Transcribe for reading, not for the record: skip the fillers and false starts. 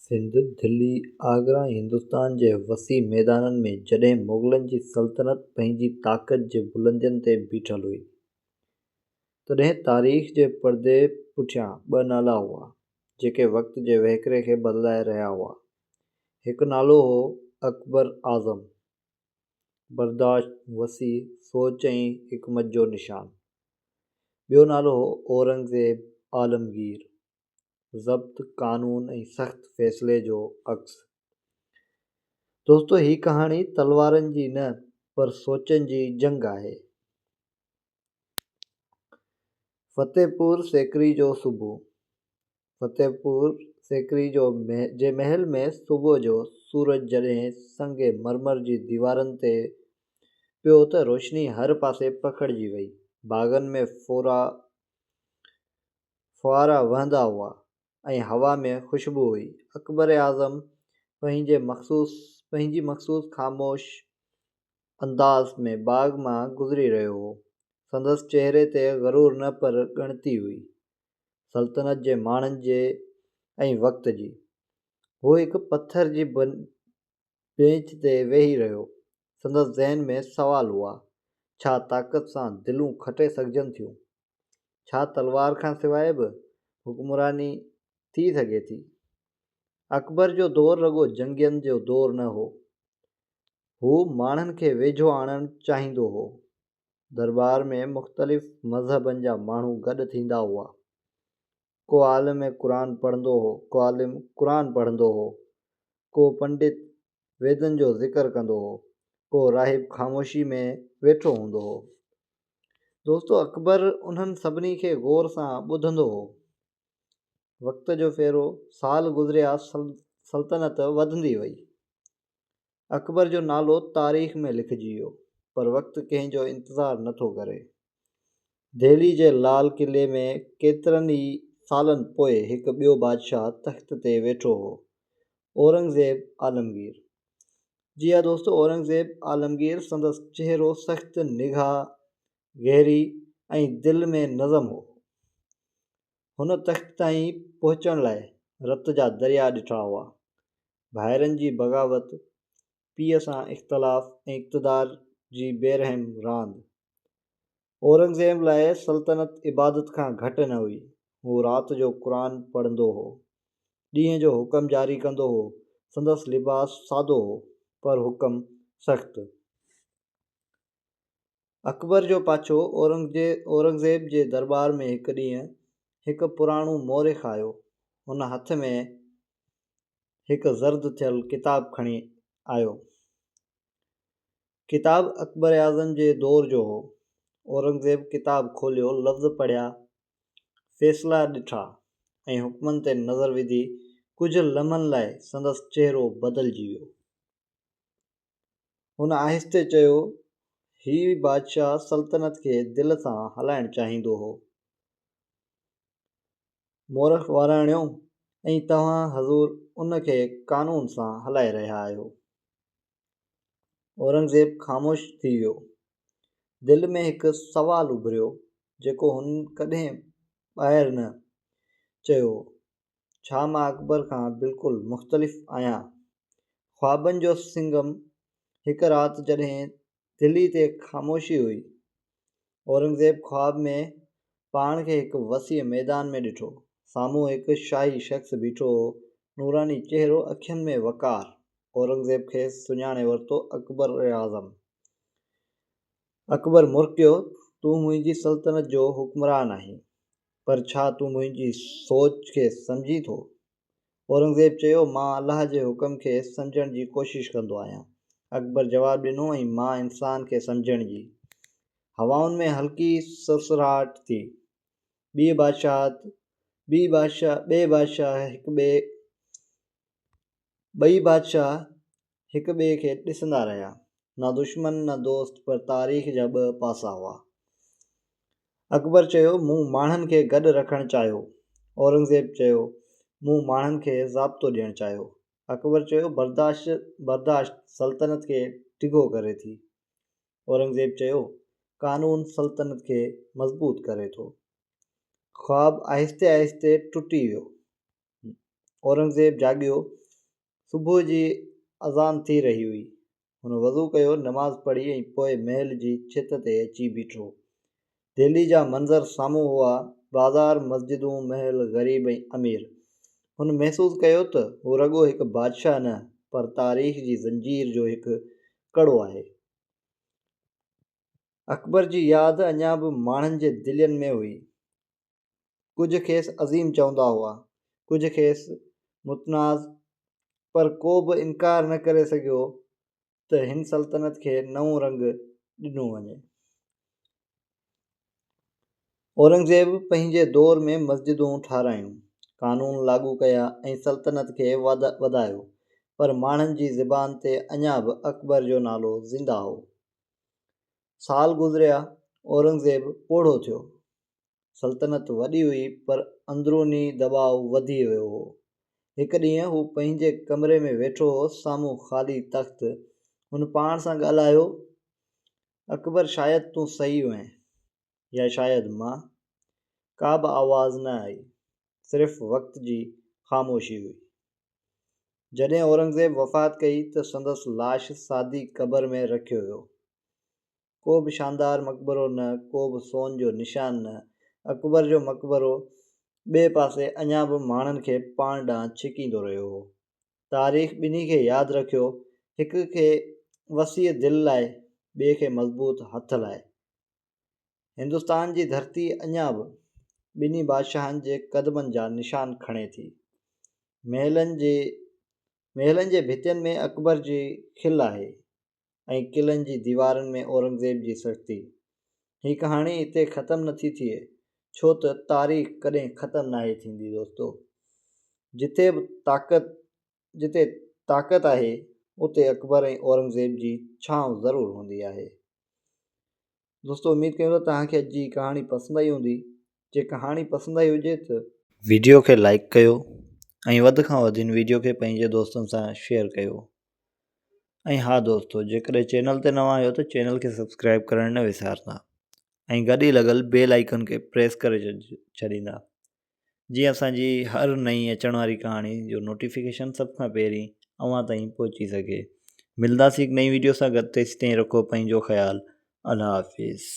سنڌ، دھلي، آگرا ۽ ھندستان جي وسيع ميدانن ۾ جڏھن مغلن جي سلطنت پنھنجي طاقت جي بلندين تي بيٺل ھئي، تڏھن تاريخ جي پردي پٺيان ٻه نالا ھئا، جيڪي وقت جي وهڪري کي بدلائي رھيا ھئا. ھڪ نالو ھو اڪبر اعظم، برداشت، وسيع سوچ ۽ حڪمت جو نشان. ٻيو نالو ھو اورنگزيب عالمگير. ضبط، قانون ۽ سخت فيصلي جو عڪس. دوستو هي ڪهاڻي تلوارن جي نه پر سوچن جي جنگ آهي. فتح پور سيڪري جو صبح. فتح پور سيڪري جو جي محل ۾ صبح جو سورج جڏهن سنگ مرمر جي ديوارن تي پيو ته روشني هر پاسي پکڙجي وئي. باغن ۾ ڦورا ڦوهارا وهندا هئا ۽ هوا ۾ خوشبو هئي. اڪبر اعظم پنهنجي مخصوص پنهنجي مخصوص خاموش انداز ۾ باغ مان گذري رهيو هو. سندس چهري تي غرور نه پر ڳڻتي هئي. سلطنت جي ماڻهن جي ۽ وقت جي. هو هڪ پٿر جي بينچ تي ويهي رهيو. سندس ذهن ۾ سوال هئا، ڇا طاقت سان دلون کٽي سگهجن ٿيون؟ ڇا تلوار کان سواء به حڪمراني ٿي سگهي ٿي؟ اڪبر جو دور رڳو جنگين جو دور نه هو. هو ماڻهن کي ويجهو آڻڻ چاهيندو هو. درٻار ۾ مختلف مذهبن جا ماڻهو گڏ ٿيندا هئا. ڪو عالم قرآن پڙهندو هو، ڪو عالم قرآن پڙهندو هو، ڪو پنڊت ويدن جو ذڪر ڪندو هو، ڪو راهب خاموشي ۾ ويٺو هوندو هو. دوستو اڪبر انهن سڀني کي غور سان ٻڌندو هو. وقت جو ڦيرو، سال گذريا، سلطنت وڌندي وئي. اڪبر جو نالو تاريخ ۾ لکجي ويو، پر وقت ڪنهن جو انتظار نه ٿو ڪري. دهلي جي لال قلعي ۾ ڪيترن ئي سالن پوء هڪ ٻيو بادشاهه تخت تي ويٺو هو، اورنگزيب عالمگير. جي ها دوستو اورنگزيب عالمگير سندس چهرو سخت، نگاهه گهري ۽ دل ۾ نظم هو. هن تخت تائين پهچڻ لاء رت جا درياء ڏٺا هئا. ڀائرن جي بغاوت، پيء سان اختلاف ۽ اقتدار جي بي رحم راند. اورنگزيب لاء سلطنت عبادت کان گهٽ نه هئي. هو رات جو قرآن پڙهندو هو. ڏينهن جو حڪم جاري ڪندو هو. سندس لباس سادو هو، پر حڪم سخت. اڪبر جو پاڇو اورنگزيب جي درٻار ۾ هڪ ڏينهن هڪ پراڻو مورخ آيو. هن هٿ ۾ هڪ زرد ٿيل ڪتاب کڻي آيو. ڪتاب اڪبر اعظم جي دور جو هو. اورنگزيب ڪتاب کوليو، لفظ پڙهيا، فيصلا ڏٺا ۽ حڪمن تي نظر وڌي ڪجهه لمحن لاء سندس چهرو بدلجي ويو. هن آهستي چيو، هي بادشاهه سلطنت کي دل سان هلائڻ چاهيندو هو. مورخ وراڻيو، ۽ توهان حضور ان کي قانون سان هلائي رهيا آهيو. اورنگزيب خاموش ٿي ويو. دل ۾ هڪ سوال اڀريو، جيڪو هن ڪڏهن ٻاهر نه چيو هو، ڇا مان اڪبر کان بلڪل مختلف آهيان؟ خوابن جو سنگم هڪ رات جڏهن دلي تي خاموشي هئي. اورنگزيب خواب ۾ پاڻ کي هڪ وسيع ميدان ۾ ڏٺو. سامهون هڪ شاهي شخص بيٺو هو. نوراني چهرو، اکين ۾ وقار. اورنگزيب کيس سڃاڻي ورتو، اڪبر اعظم. اڪبر مرڪيو، تون منهنجي سلطنت جو حڪمران آهين، پر ڇا تون منهنجي سوچ کي سمجهين ٿو؟ اورنگزيب چيو، مان الله جي حڪم کي سمجهڻ جي ڪوشش ڪندو آهيان. اڪبر جواب ڏنو، ۽ مان انسان کي سمجهڻ جي. هوائن ۾ هلڪي سرسراهٽ ٿي. ٻئي بادشاهت ٻئي بادشاهه ٻئي بادشاهه هڪ ٻئي ٻئي بادشاهه هڪ ٻئي کي ڏسندا رهيا. نه دشمن نه دوست پر تاريخ جا ٻه پاسا هئا. اڪبر چيو، مون ماڻهن کي گڏ رکڻ چاهيو. اورنگزيب چيو، مون ماڻهن کي ضابطو ڏيڻ چاهيو. اڪبر چيو، برداشت برداشت سلطنت کي ڊگهو ڪري ٿي. اورنگزيب چيو، قانون سلطنت کي مضبوط ڪري ٿو. خواب آهستي آهستي ٽٽي ويو. اورنگزيب جاڳيو. صبح جي اذان ٿي رهي هئي. هن وضو ڪيو، نماز پڙهي ۽ پوء محل جي ڇت تي اچي بيٺو. دهلي جا منظر سامهون هئا، بازار، مسجدون، محل، غريب ۽ امير. هن محسوس ڪيو ته هو رڳو هڪ بادشاهه نه، پر تاريخ جي زنجير جو هڪ ڪڙو آهي. اڪبر جي ياد اڃا به ماڻهن جي دلين ۾ هئي. ڪجهه کيس عظيم چوندا هئا، ڪجهه کيس متناز، پر ڪو به انڪار نه ڪري سگهيو ته هن سلطنت کي نئون رنگ ڏنو وڃي. اورنگزيب پنهنجي دور ۾ مسجدون ٺهرايون، قانون لاڳو ڪيا ۽ سلطنت کي وڌايو، پر ماڻهن جي زبان تي اڃا به اڪبر جو نالو زنده هو. سال گذريا، اورنگزيب پوڙهو ٿيو. سلطنت وڏي هئي پر اندروني دٻاء وڌي ويو هو. هڪ ڏينهن هو پنهنجي ڪمري ۾ ويٺو هو، سامهون خالي تخت. هن پاڻ سان ڳالهايو، اڪبر شايد تون صحيح هئين يا شايد مان. ڪا به آواز نه آئي، صرف وقت جي خاموشي هئي. جڏهن اورنگزيب وفات ڪئي ته سندس لاش سادي قبر ۾ رکيو ويو. ڪو به شاندار مقبرو نه، ڪو به سون جو نشان نه. اڪبر جو مقبرو ٻئي پاسي اڃا به ماڻهن کي پاڻ ڏانهن ڇڪيندو رهيو هو. تاريخ ٻنهي کي ياد رکيو، هڪ کي وسيع دل لاء، ٻئي کي مضبوط هٿ لاء. هندستان جي ڌرتي اڃا به ٻنهي بادشاهن جي قدمن جا نشان کڻي ٿي. محلن جي محلن جي ڀتين ۾ اڪبر جي کل آهي ۽ قلعن جي ديوارن ۾ اورنگزيب جي سختي. هي ڪهاڻي اتي ختم نٿي ٿئي ڇو ته تاريخ ڪڏهن ختم ناهي ٿيندي دوستو. جتي به طاقت جتي طاقت آهي اتي اڪبر ۽ اورنگزيب جي ڇانو ضرور هوندي آهي. دوستو اميد ڪيون ٿا توهان کي اڄ جي ڪهاڻي پسند آئي هوندي جي ڪهاڻي پسند آئي هجي ته ويڊيو کي لائيڪ ڪيو ۽ وڌ کان وڌ هن ويڊيو کي پنهنجي دوستن سان شيئر ڪيو ۽ ها دوستو جيڪڏهن چينل تي نوان آهيو ته چينل کي سبسڪرائب ڪرڻ نه وسارندا ۽ گڏ ئي لڳل بيل آئيڪن کي پريس ڪري ڇڏيندا جيئن اسان جي هر نئين اچڻ واري ڪهاڻي جو نوٽيفڪيشن سڀ کان پهرين اوهان تائين پهچي سگهي. ملنداسين هڪ نئين ويڊيو سان گڏ تيسين تائين رکو پنهنجو خيال الله حافظ.